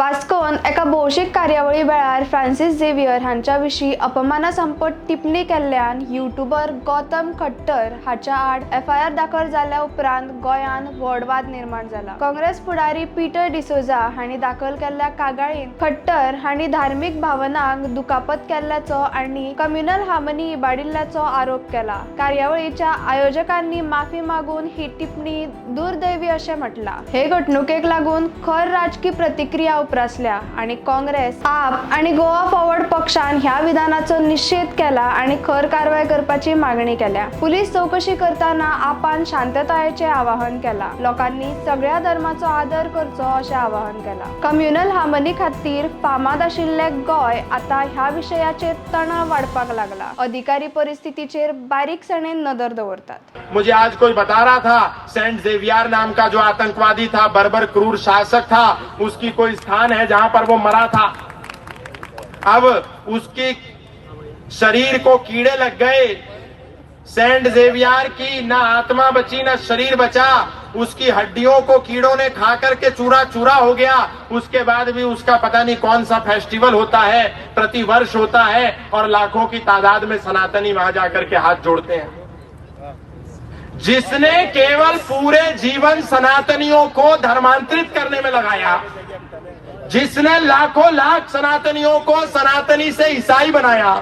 वास्कोन एका भौशीक कार्यावळी वेळार फ्रांसीस झेवियर हांच्या विशीं अपमानासंपद टिप्पणी केल्ल्यान युट्यूबर गौतम खट्टर हाच्या आड एफआयआर दाखल जाल्या उपरांत गोंयांत व्हड वाद निर्माण जाला. काँग्रेस फुडारी पीटर डिसोझा हांणी दाखल केल्ल्या कागाळीन खट्टर हांणी धार्मीक भावनांक दुखापत केल्ल्याचो आनी कम्युनल हार्मनी इबाडिल्ल्याचो आरोप केला. कार्यावळीच्या आयोजकांनी माफी मागून ही टिप्पणी दुर्दैवी अशें म्हटलां. हे घडणुकेक लागून खर राजकी प्रतिक्रिया उप्रासल्या आनी काँग्रेस, आप आनी गोवा फॉरवर्ड पक्षान ह्या विधानाचो निशेध केला आनी खर कारवाय करपाची मागणी केल्या. पुलीस चौकशी करतना आपान शांततायेचें आवाहन केलां. लोकांनी सगळ्या धर्माचो आदर करचो अशें आवाहन केलां. कम्युनल हार्मनी खातीर फामाद आशिल्लें गोंय आतां ह्या विशयाचेर तणाव वाडपाक लागला. अधिकारी परिस्थितीचेर बारीकसाणेन नदर दवरतात. मुझे आज कोई बता रहा था, सेंट जेवियर नाम का जो आतंकवादी था, बर्बर क्रूर शासक था, उसकी कोई स्थान है जहां पर वो मरा था। अब उसकी शरीर को कीड़े लग गए। सेंट जेवियर की ना आत्मा बची, ना शरीर बचा। उसकी हड्डियों को कीड़ों ने खा करके चूरा चूरा हो गया। उसके बाद भी उसका पता नहीं कौन सा फेस्टिवल होता है, प्रतिवर्ष होता है और लाखों की तादाद में सनातनी वहां जाकर के हाथ जोड़ते हैं। जिसने केवल पूरे जीवन सनातनियों को धर्मांतरित करने में लगाया, जिसने लाखों लाख सनातनियों को सनातनी से ईसाई बनाया,